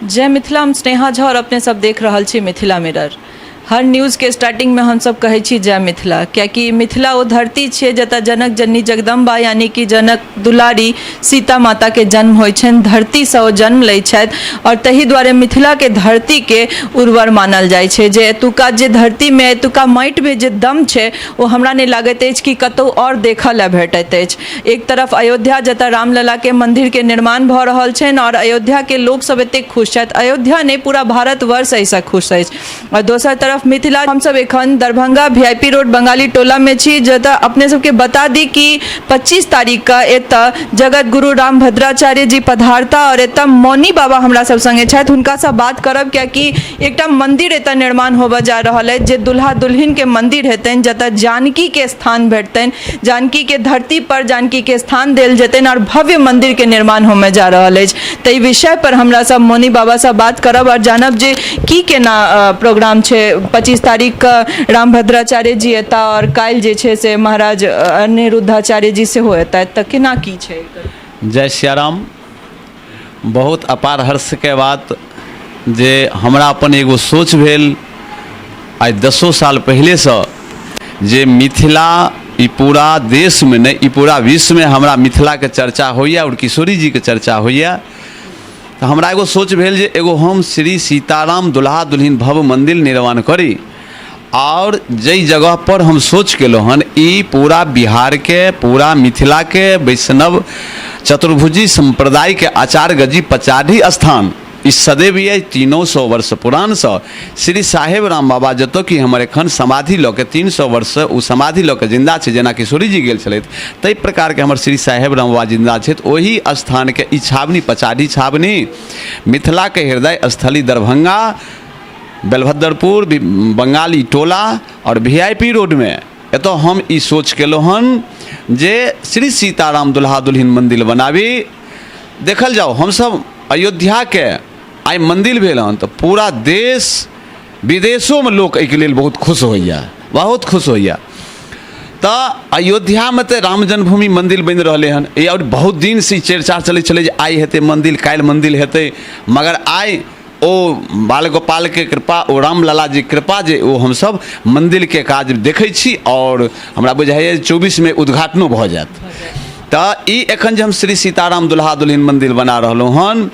जय मिथिला। हम स्नेहा झा और अपने सब देख रहल छी मिथिला मिरर। हर न्यूज़के स्टार्टिंगमे हमसब कहै छी जय मिथिला, कियाकि मिथिला ओ धरती छियै जतऽ जनक जननी जगदम्बा यानी कि जनक दुलारी सीता माताके जन्म होइ छनि, धरतीसँ ओ जन्म लै छथि और ताहि दुआरे मिथिलाके धरतीके उर्वर मानल जाइ छै। जे एतुका जे धरतीमे एतुका माटिमे जे दम छै ओ हमरा नहि लागैत अछि कि कतहु आओर देखऽ लए भेटैत अछि। एक तरफ अयोध्या जतऽ रामललाके मन्दिरके निर्माण भऽ रहल छनि आओर अयोध्याके लोकसभ एतेक खुश छथि, अयोध्या नहि पूरा भारतवर्ष एहिसँ खुश अछि, आओर दोसर तरफ मिथिला। हमसभ एखन दरभंगा VIP road Bengali टोलामे छी, जतऽ अपने सबके बता दी कि 25 तारीखके एतऽ जगत गुरु राम भद्राचार्य जी पधारता और एतऽ मौनी बाबा हमरा सब संगे छथि, हुनकासँ बात करब, कियाकि एकटा मंदिर एतऽ निर्माण होबऽ जा रहल अछि जे दुल्हा दुल्हिनके मंदिर हेतनि, जतऽ जानकीके स्थान भेटतनि, जानकीके धरती पर जानकीके स्थान देल जेतनि और भव्य मंदिरके निर्माण होमय जा रहल अछि। ताहि विषय पर हमरा सब मौनी बाबासँ बात करब और जानब जे की केना प्रोग्राम छै। 25 तारीखके रामभद्राचार्य जी एता और काल्हि जे छै से महाराज अनिरुद्धाचार्य जी सेहो एता, तऽ केना की छै? जय सियाराम। बहुत अपार हर्षके बात जे हमरा अपन एगो सोच भेल आइ 10 साल पहिलेसँ जे मिथिला ई पूरा देशमे नहि, ई पूरा विश्वमे हमरा मिथिलाके चर्चा होइए आओर किशोरी जीके चर्चा होइए। तऽ हमरा एगो सोच भेल जे एगो हम श्री सीताराम दुल्हा दुल्हिन भव्य मन्दिर निर्माण करी आओर जाहि जगहपर हम सोच केलहुँ हन ई पूरा बिहारके पूरा मिथिलाके वैष्णव चतुर्भुजी सम्प्रदायके आचार्य गजी पचाढ़ी स्थान ई सदैव यऽ 300 वर्ष पुरानसँ श्री साहेब राम बाबा, जतऽ कि हमर एखन समाधि लऽ के 300 वर्षसँ ओ समाधि लऽ के जिन्दा छै, जेना किशोरी जी गेल छलथि ताहि प्रकारके हमर श्री साहेब राम बाबा जिन्दा छथि। ओहि स्थानके ई छावनी पचाढ़ी छावनी मिथिलाके हृदय स्थली दरभंगा बेलभद्रपुर बंगाली टोला आओर VIP रोडमे एतऽ हम ई सोच केलहुँ हन जे श्री सीताराम दुल्हा दुल्हिन मन्दिर बनाबी। देखल जाउ, हमसब अयोध्याके आइ मन्दिर भेल हन तऽ पूरा देश विदेशोमे लोक एहिके लेल बहुत खुश होइए, बहुत खुश होइए। तऽ अयोध्यामे तऽ राम जन्मभूमि मन्दिर बनि रहलै हन, ई आओर बहुत दिनसँ ई चर्चा चलै छलै जे आइ हेतै मन्दिर, काल्हि मन्दिर हेतै, मगर आइ ओ बाल गोपालके कृपा, ओ रामलला जी कृपा जे ओ हमसब मन्दिरके काज देखै छी आओर हमरा बुझाइए 24मे उद्घाटनो भऽ जायत। तऽ ई एखन जे हम श्री सीताराम दुल्हा दुल्हिन मन्दिर बना रहलहुँ हन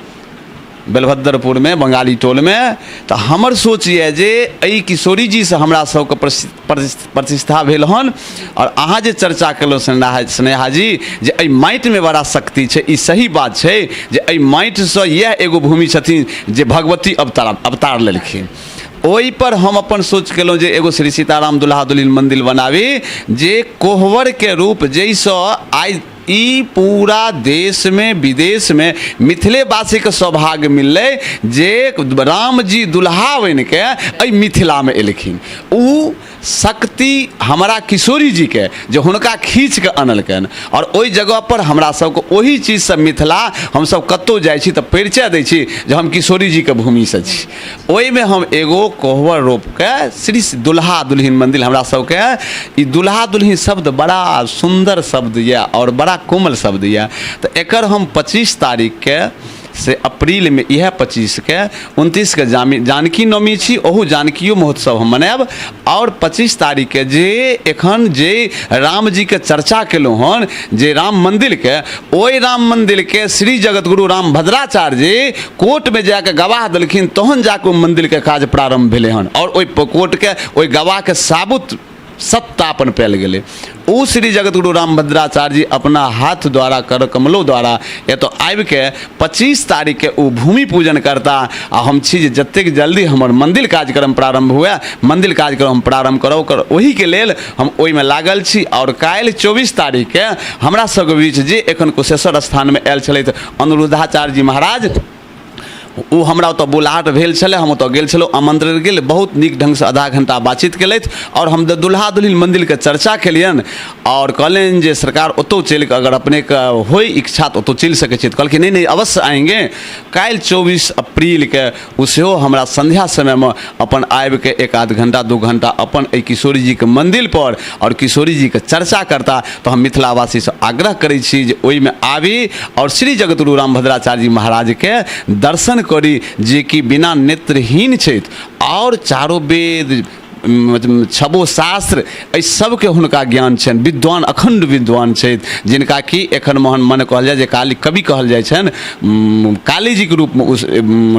बेलभद्रपुरमे बंगाली टोलमे, तऽ हमर सोच यऽ जे एहि किशोरी जीसँ हमरा सबके प्रतिष्ठा भेल हन। आओर अहाँ जे चर्चा केलहुँ स्नेहा जी जे एहि माटिमे बड़ा शक्ति छै, ई सही बात छै जे एहि माटिसँ इएह एगो भूमि छथिन जे भगवती अवतार लेलखिन। ओहिपर हम अपन सोच केलहुँ जे एगो श्री सीताराम दुल्हा दुल्हिन मन्दिर बनाबी जे कोहबरके रूप, जाहिसँ आइ ई पूरा देशमे विदेशमे मिथिलेवासीके सौभाग्य मिललै जे रामजी दुल्हा बनिके एहि मिथिलामे एलखिन। ओ शक्ति हमरा किशोरी जीके जे हुनका खींचके अनलकनि आओर ओहि जगहपर हमरा सबके ओहि चीजसँ मिथिला हमसब कतहु जाइ छी तऽ परिचय दै छी जे हम किशोरी जीके भूमिसँ छी। ओहिमे हम एगो कोहबर रोपिके श्री दुल्हा दुल्हिन मन्दिर, हमरा सबके ई दुल्हा दुल्हिन शब्द बड़ा सुन्दर शब्द यऽ आओर बड़ा कोमल शब्द यऽ, तऽ एकर हम 25 तारीखके से अप्रीलमे इएह 25के 29के जानकी नवमी छी, ओहू जानकियो महोत्सव हम मनायब। आओर 25 तारीखके जे एखन जे रामजीके चर्चा केलहुँ हन जे राम मन्दिरके, ओहि राम मन्दिरके श्री जगतगुरु राम भद्राचार्य जी कोर्टमे जाके गवाह देलखिन, तहन जाके ओहि मन्दिरके काज प्रारम्भ भेलै हन आओर ओहि कोर्टके ओहि गवाहके साबुत सत्तापन पायल गेलै। ओ श्री जगतगुरु रामभद्राचार्य जी अपना हाथ द्वारा कर कमलो द्वारा एतऽ आबिके 25 तारीखके ओ भूमि पूजन करता। आ हम छी जे जतेक जल्दी हमर मन्दिर कार्यक्रम प्रारम्भ हुए, मन्दिर कार्यक्रम हम प्रारम्भ करब, ओकर ओहिके लेल हम ओहिमे लागल छी। आओर काल्हि 24 तारीखके हमरा सबके बीच जे एखन कुशेश्वर स्थानमे आयल छलथि अनिरुद्धाचार्य जी महाराज, ओ हमरा ओतऽ बुलाहट भेल छलै, हम ओतऽ गेल छलहुँ, आमंत्रण गेल, बहुत नीक ढङ्गसँ आधा घण्टा बातचीत केलथि आओर हम दुल्हा दुल्हिन मन्दिरके चर्चा केलियनि आओर कहलनि जे सरकार ओतहु चलि कऽ अगर अपनेके होइ इच्छा तऽ ओतहु चलि सकै छी। तऽ कहलखिन नहीं नहीं अवश्य आएंगे। काल्हि 24 अप्रीलके ओ सेहो हमरा सन्ध्या समयमे अपन आबिके एक आध घण्टा 2 घण्टा अपन एहि किशोरी जीके मन्दिरपर आओर किशोरी जीके चर्चा करता। तऽ हम मिथिलावासीसँ आग्रह करै छी जे ओहिमे आबी आओर श्री जगतगुरु रामभद्राचार्य जी महाराजके दर्शन करी, जेकि बिना नेत्रहीन छथि आओर चारो वेद छबो शास्त्र एहि सबके हुनका ज्ञान छनि, विद्वान अखण्ड विद्वान छथि, जिनका कि एखन मोहन मन कहल जाय जे काली कवि कहल जाइ छनि, कालीजीके रूपमे उस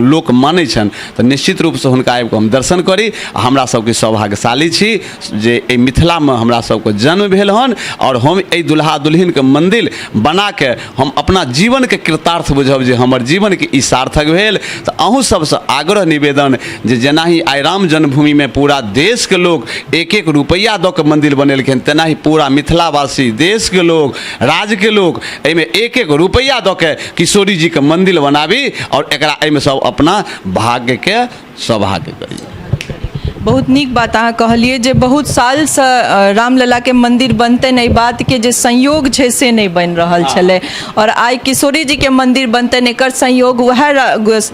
लोक मानै छनि। तऽ निश्चित रूपसँ हुनका आबिकऽ हम दर्शन करी आ हमरा सबके सौभाग्यशाली छी जे एहि मिथिलामे हमरा सबके जन्म भेल हन आओर हम एहि दुल्हा दुल्हिनके मन्दिर बनाके हम अपना जीवनके कृतार्थ बुझब जे हमर जीवनके ई सार्थक भेल। तऽ अहूँ सबसँ आग्रह निवेदन जे जेनाही आइ राम जन्मभूमिमे पूरा देशके लोक एक एक रुपैआ दऽ कऽ मन्दिर बनेलखिन, तेनाही पूरा मिथिलावासी देशके लोक राज्यके लोक एहिमे एक एक रुपैआ दऽ के किशोरी जीके मन्दिर बनाबी आओर एकरा एहिमे सब अपना भाग्यके सौभाग्य करी। बहुत नीक बात अहाँ कहलियै जे बहुत सालसँ रामललाके मन्दिर बनतनि, एहि बातके जे संयोग छै से नहि बनि रहल छलै, आओर आइ किशोरी जीके मन्दिर बनतनि एकर संयोग वएह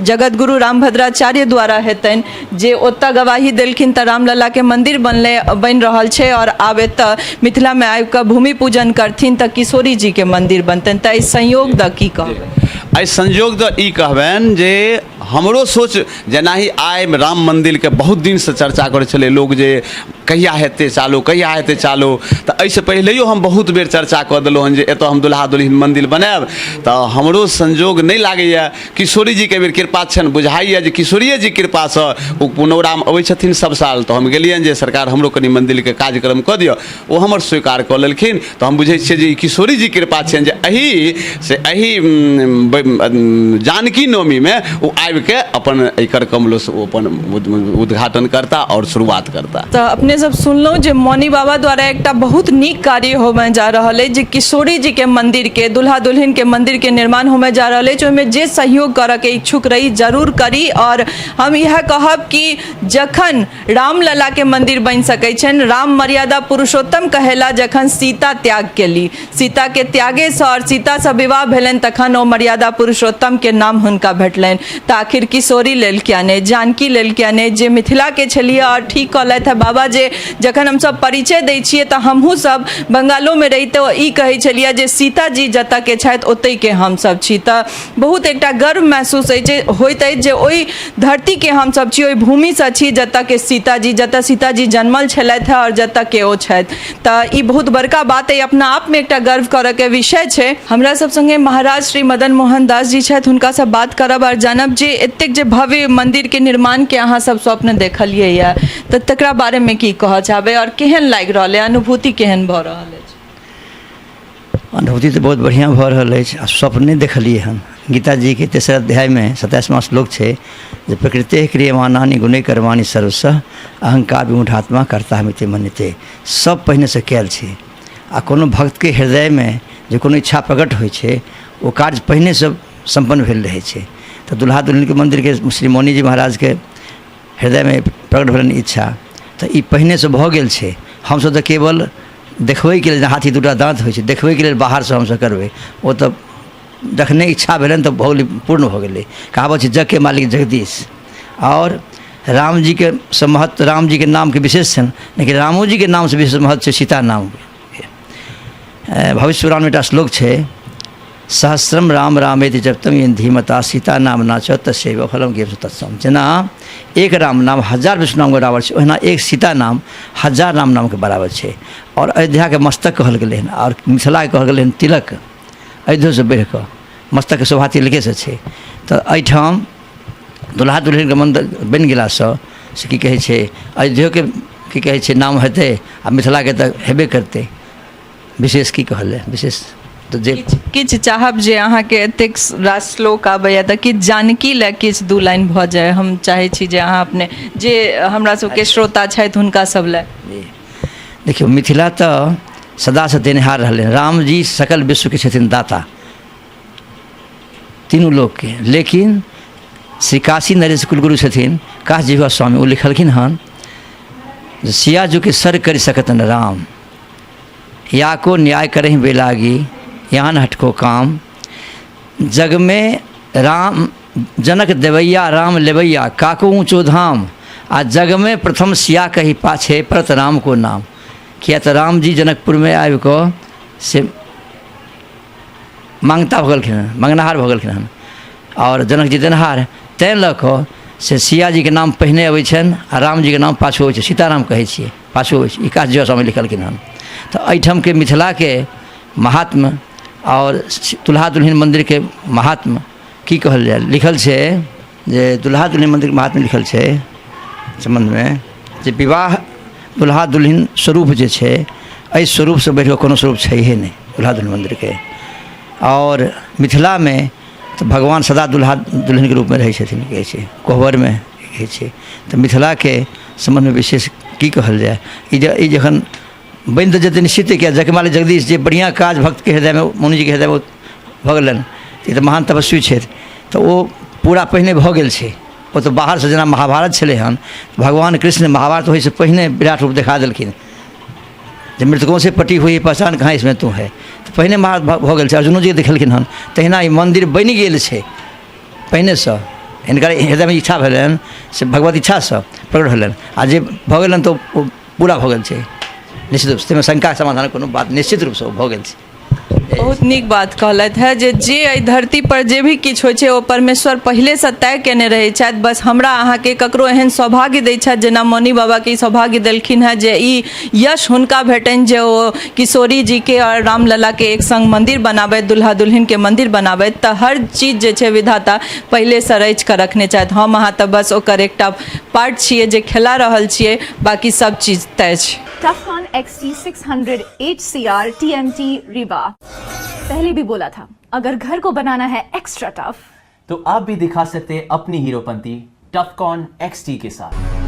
जगतगुरु रामभद्राचार्य द्वारा हेतनि जे ओतऽ गवाही देलखिन तऽ रामललाके मन्दिर बनलै, बनि रहल छै, आओर आब एतऽ मिथिलामे आबिकऽ भूमि पूजन करथिन तऽ किशोरी जीके मन्दिर बनतनि। तऽ एहि संयोग दऽ की कहबै? एहि संयोग दऽ ई कहबनि जे हमरो सोच जेनाही आइ राम मन्दिरके बहुत दिनसँ चर्चा करै छलै लोक जे कहिया हेतै चालू, कहिया हेतै चालू, तऽ एहिसँ पहिलैयो हम बहुत बेर चर्चा कऽ देलहुँ हन जे एतऽ हम दुल्हा दुल्हिन मन्दिर बनायब। तऽ हमरो संजोग नहि लागैए, किशोरी जीके एहिबेर कृपा छनि, बुझाइए जे किशोरिए जी कृपासँ ओ पुनौरामे अबै छथिन सब साल। तऽ हम गेलियनि जे सरकार हमरो कनि मन्दिरके कार्यक्रम कऽ दिअ, ओ हमर स्वीकार कऽ लेलखिन। तऽ हम बुझै छियै जे ई किशोरी जी कृपा छियनि जे एहि से एहि जानकी नवमीमे ओ आबिके अपन एहि कर कमलोसँ ओ अपन उद्घाटन करता आओर शुरुआत करता। तऽ अपने सब सुनलहुँ जे मौनी बाबा द्वारा एकटा बहुत नीक कार्य होमय जा रहल अछि जे किशोरी जीके मन्दिरके दुल्हा दुल्हिनके मन्दिरके निर्माण होमय जा रहल अछि। ओहिमे जे सहयोग करऽके इच्छुक रही जरूर करी। आओर हम इएह कहब कि जखन रामलला के मंदिर बनि सकै छनि, राम मर्यादा पुरुषोत्तम कहेला जखन सीता त्याग केली, सीता के त्यागेसँ आओर सीतासँ विवाह भेलनि तखन ओ मर्यादा पुरुषोत्तम के नाम हुनका भेटलनि। तऽ आखिर किशोरी लेल किया नहि, जानकी लेल किया नहि, जे मिथिला के छलियै। आओर ठीक कहलथि है बाबा जे जखन हमसब परिचय दै छियै तऽ हमहूँ सब बंगालोमे रहिते ई कहै छलियै जे सीता जी जतऽ के छथि ओतहि के हमसब छी। तऽ बहुत एकटा गर्व महसूस अछि होइत अछि जे ओहि धरतीके हमसभ छी, ओहि भूमिसँ छी जतऽके सीताजी, जतऽ सीताजी जन्मल छलथि हँ आओर जतऽके ओ छथि। तऽ ई बहुत बड़का बात अइ, अपना आपमे एकटा गर्व करऽके विषय छै। हमरा सब सङ्गे महाराज श्री मदन मोहन दास जी छथि, हुनकासँ बात करब आओर जानब जे एतेक जे भव्य मन्दिरके निर्माणके अहाँ सब स्वप्न देखलियै यऽ तऽ तकरा बारेमे की कहऽ चाहबै आओर केहन लागि रहल अइ, अनुभूति केहन भऽ रहल अछि? अनुभूति तऽ बहुत बढ़िआँ भऽ रहल अछि आ स्वप्न देखलियै हन। गीता जीके तेसर अध्यायमे 27वां श्लोक छै जे प्रकृते क्रियमाणानि गुणे कर्माणि सर्वशः अहंकार विमूढ़ात्मा कर्ता मिति मन्यते। सब पहिनेसँ कयल छै आ कोनो भक्तके हृदयमे जे कोनो इच्छा प्रकट होइ छै ओ कार्य पहिनेसँ सम्पन्न भेल रहै छै। तऽ दुल्हा दुल्हिनके मन्दिरके श्री मौनी जी महाराजके हृदयमे प्रकट भेलनि इच्छा, तऽ ई पहिनेसँ भऽ गेल छै। हमसभ तऽ केवल देखबैके लेल, हाथी दूटा दाँत होइ छै, देखबैके लेल बाहरसँ हमसभ करबै, ओ तऽ जखने इच्छा भेलनि तऽ भऽ गेलै, पूर्ण भऽ गेलै। कहावत छै जगके मालिक जगदीश। आओर रामजीके से महत्व, रामजीके नामके विशेष छनि, लेकिन रामोजीके नामसँ विशेष महत्व छै सीता नामके। भविष्य पुराणमे एकटा श्लोक छै, सहस्रम राम रामेति जप्तम येन धीमता सीता नाम नाच तस्यैव फलम गेम तत्सम। जेना एक राम नाम हजार विष्णु नामके बराबर छै, ओहिना एक सीता नाम हजार राम नामके बराबर छै। आओर अयोध्याके मस्तक कहल गेलै हन, आओर मिथिलाके कहल गेलै हन तिलक, अयोध्योसँ बढ़िकऽ मस्तकके शोभा तिलकेसँ छै। तऽ एहिठाम दुल्हा दुल्हिनके मन्दिर बनि गेलासँ से की कहै छै, अयोध्योके की कहै छै नाम हेतै आ मिथिलाके तऽ हेबे करतै। विशेष की कहल जाय, विशेष तऽ जे किछु चाहब जे अहाँके एतेक रास श्लोक आबैए तऽ किछु जानकी लए किछु दू लाइन भऽ जाय, हम चाहै छी जे अहाँ अपने जे हमरा सबके श्रोता छथि हुनका सब लए। जी देखियौ, मिथिला तऽ सदासँ देनिहार रहलै। रामजी सकल विश्वके छथिन दाता तीनू लोकके, लेकिन श्री काशी नरेश कुलगुरु छथिन काश जीवा स्वामी, ओ लिखलखिन हन जे सिया जी के सर करि सकत न राम, या को न्याय करही बेलागी यहाँ न हटको काम, जग में राम जनक देवैया राम लेवैया काको ऊँचो धाम, आ जग में प्रथम सिया कही पाछे परत राम को नाम। किया तऽ रामजी जनकपुरमे आबि कऽ से माँगता भऽ गेलखिन हँ, मँगनहार भऽ गेलखिन हँ, आओर जनकजी देनहार, ताहि लऽ कऽ से सियाजीके नाम पहिने अबै छनि आ रामजीके नाम पाछू अबै छै। सीताराम कहै छियै, पाछू अबै छै। ई काज जो स्वामी लिखलखिन हन। तऽ एहिठामके मिथिलाके महात्म आओर दुल्हा दुल्हिन मन्दिरके महात्म की कहल जाय, लिखल छै जे दुल्हा दुल्हिन मन्दिरके महात्म लिखल छै सम्बन्धमे जे विवाह दुल्हा दुल्हिन स्वरूप जे छै, एहि स्वरूपसँ बढ़िकऽ कोनो स्वरूप छैहे नहि दुल्हा दुल्हिन मन्दिरके। आओर मिथिलामे तऽ भगवान सदा दुल्हा दुल्हिनके रूपमे रहै छथिन, कहै छै कोहबरमे कहै छै। तऽ मिथिलाके सम्बन्धमे विशेष की कहल जाय, ई जखन बनि तऽ जेतै निश्चिते, किया जगमाली जगदीश जे बढ़िआँ काज भक्तके हृदयमे, मुनिजीके हृदयमे भऽ गेलनि, ई तऽ महान तपस्वी छथि, तऽ ओ पूरा पहिने भऽ गेल छै। ओ तऽ बाहरसँ जेना महाभारत छलै हन, भगवान कृष्ण महाभारत होइसँ पहिने विराट रूप देखा देलखिन जे मृतकों से पटी हुई पहचान कहाँ इसमें तू है। तऽ पहिने महाभारत भऽ गेल छै, अर्जुनो जी देखेलखिन हन, तहिना ई मन्दिर बनि गेल छै पहिनेसँ। हिनकर हृदयमे इच्छा भेलनि से भगवत इच्छासँ प्रकट भेलनि, आ जे भऽ गेलनि तऽ ओ पूरा भऽ गेल छै निश्चित रूपसँ, ताहिमे शङ्काके समाधान कोनो बात निश्चित रूपसँ ओ भऽ गेल छै। बहुत नीक बात कहलथि है जे जे एहि धरती पर जे भी किछु होइ छै ओ परमेश्वर पहिलेसँ तय केने रहै छथि। बस हमरा अहाँके ककरो एहन सौभाग्य दै छथि जेना मौनी बाबाके ई सौभाग्य देलखिन हेँ जे ई यश हुनका भेटनि जे ओ किशोरी जीके आओर रामललाके एक सङ्ग मन्दिर बनाबथि, दुल्हा दुल्हिनके मन्दिर बनाबथि। तऽ हर चीज जे छै विधाता पहिलेसँ रचि कऽ रखने छथि, हम अहाँ तऽ बस ओकर एकटा पार्ट छियै जे खेला रहल छियै, बाँकी सब चीज तय छै। Tufcon XT600 HCR TMT Rewa। पहले भी बोला था, अगर घर को बनाना है एक्स्ट्रा टफ तो आप भी दिखा सकते हैं अपनी हीरोपंती टफकॉन XT के साथ।